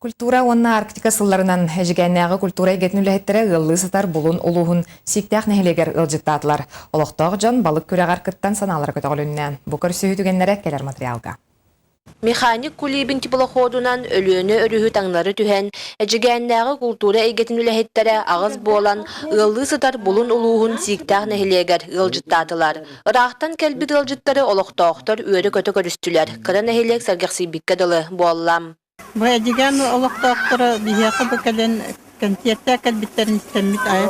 Культура уонна Арктика сылларынан Эдьигээннээҕи культура эйгэтин үлэһиттэрэ ыаллыы сытар Булун улууһун Сииктээх нэһилиэгэр ыалдьыттаатылар. Олохтоох дьон балык күрэҕэр кыттан санаалара көтөҕүлүннэ. Бу көрсүһүү түгэннэрэ кэлэр материалга. Механик Кулибин теплоходунан Өлүөнэ өрүһү таҥнары түһэн, Эдьигээннээҕи култуура эйгэтин үлэһиттэрэ аҕыс буолан, ыаллыы сытар Булун улууһун Сииктээх нэһилиэгэр ыалдьыттаатылар. Ыраахтан кэлбит ыалдьыттары олохтоохтор үөрэ-көтө көрүстүлэр. Кыра нэһилиэк сэргэхсийбиккэ дылы буолла. Бу Эдьигээн олохтоохторо биһиэхэ бу кэлэн кэнсиэртээ кэлбиттэрин истэммит аайы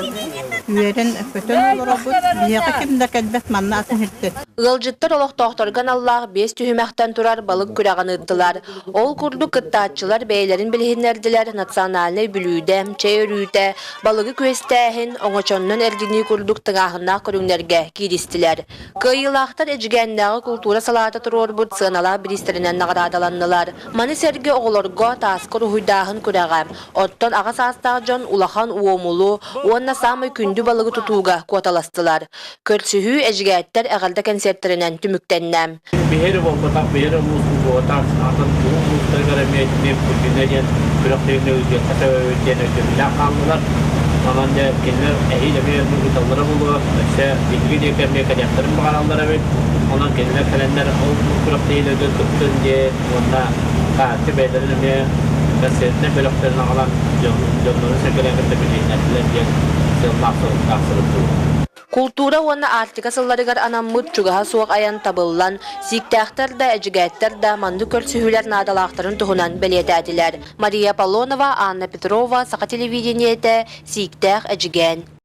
үөрэн-көтөн олоробут. Биһиэхэ ким да кэлбэт манна атын сиртэн. Ыалдьыттар олохтоохторго аналлаах биэс түһүмэхтэн турар балык күрэҕин ыыттылар. Ол курдук кыттааччылар бэйэлэрин билиһиннэрдилэр национальнай бүлүүдэ, чэй өрүүтэ, балыгы күөстээһин, оҥочоннон эргинии курдук тыҥааһыннаах көрүҥнэргэ кииристилэр. Кыайыылаахтар Эдьигээннээҕи култуура салаата туруорбут сыаналаах бириистэринэн наҕараадаланнылар. Маны сэргэ оҕолорго тааска уруһуйдааһын күрэҕэ, оттон аҕа саастаах дьон улахан уомулу уонна саамай күндү балыгы тутууга куоталастылар. Көрсүһүү эдьигээттэр эҕэрдэ кэнсиэртэринэн түмүктэннэ. Биһири буолбатах, биһири улуус буолбатах, атын улуус улуустарыгар эмиэ итини Путина диэн күрэхтэһиини ыытыахха сөбөбүт диэн өйдөбүллээх хааллылар. Онон дьэ кинилэр эһиил эмиэ ыыталлара буолуо, өссө биһиги диэки эмиэ кэлиэхтэрин баҕараллар эбит. Онон кинилэр кэлэннэр ол күрэхтэһиилэргэ кыттын диэн уонна хааччы бэйэлэрин эмиэ концертнай бөлөхтөрүн аҕалан дьоннорун сэргэлээн кытта билиһиннэрдилэр диэн сыаллаах-соруктаах сырыттыбыт. Култуура уонна Арктика сылларыгар анаммыт чугаһа суох айан табыллан, сииктээхтэр да, эдьигээттэр да маннык көрсүһүүлэр наадалаахтарын туһунан бэлиэтээтилэр. Мария Аполлонова, Анна Петрова, Саха телевидениетэ, Сииктээх Эдьигээн.